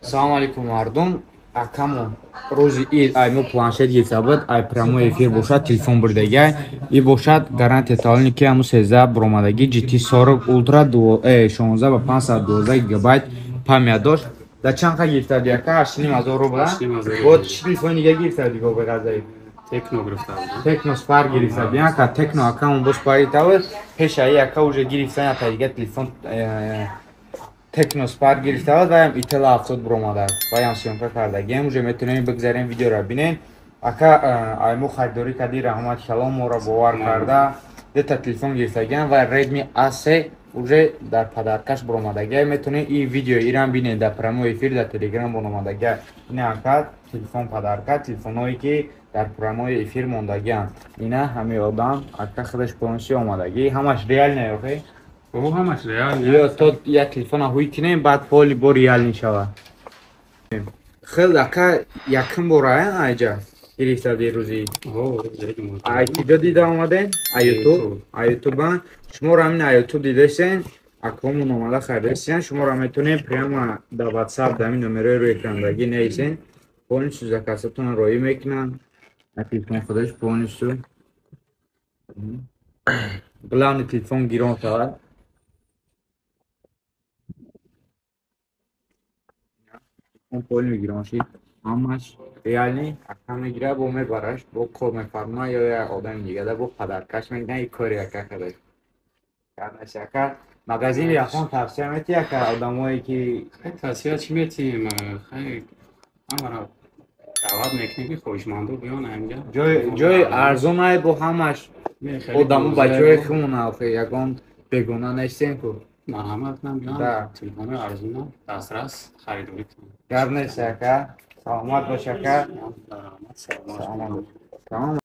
Салом алейкум, мардум. Акамон рӯзи ид ай мо планшет гирифта буд, ай прямой эфир бошад, телефон бурдагай. И бошад гарантия талони ки ҳамун 13 буромадагӣ GT 40 Ultra 16 ба 512 гигабайт память дошт. Да чанд қа гирифта буди, ака? 8,5 ҳазор рубл? 8,5 ҳазор. Бо чӣ телефони дига гирифта буди бо беғазаи? Техно гирифта будам. Техно Spark гирифта буди. Ака, Техно акамон боз парита буд. Пеша и ака уже гирифтан ята дига телефон, Техно Spark гирифта буд, ваям Itel 70 буромада. Ваям съёмка кардагием, уже метавонем бигзарем, видеоро бинем. Ака, ай мо харидорӣ кардӣ, раҳмати калом, моро бовар карда. Дета телефон гирифтагиам ва Redmi A3 уже дар подаркаш буромадагия. Метавонем и видео ирам бинем, дар прямой эфир дар Телеграм буромадагия. Ина ака телефон подарка, телефонҳое ки дар прямой эфир мондагианд. Ина ҳамин одам ака худаш полностью омадагӣ. Ҳамаш реальный охе? О, ҳамаш реал. Ё то як телефона ҳуй кинем, баъд поли бо реальный шава. Хел ака, якум бора айҷа гирифта дирӯзи? О. Ай киҷо дида омаден? А Ютуб? А Ютуба? Шуморо ҳамин а Ютуб дидастен, акомон омада харидастен, шуморо метавонем прямо дар WhatsApp, дар ҳамин номерои рӯи экрандагӣ нависен, полностью заказатонро роӣ мекунанд. А телефон худаш полностью. Главный телефон гирон шавад. Телефон полный гирон шид. Ҳамаш реальный, ака мегира, бо мебараш, бо кор мефарма ё як одами дигада бо подаркаш мекунад, и кори ака худаш. Карнаш ака, магазини Яхон тавсия метиҳ, ака, одамое ки Хай, тавсия чӣ метиҳем? Хай, ҳамаро даъват мекунем, ки хоҳишмандо биён инҷа. Ҷои арзон ай, бо ҳамаш одамо бачаҳои хумона, охе ягон бегона нестем ку. Марҳамат кунам, биён, Да. телефонҳои арзона дастрас харидорӣ кунам. Гап нест, ака, саломат бош, ака. Раҳмат, саломат. Саломат бош. Тамом.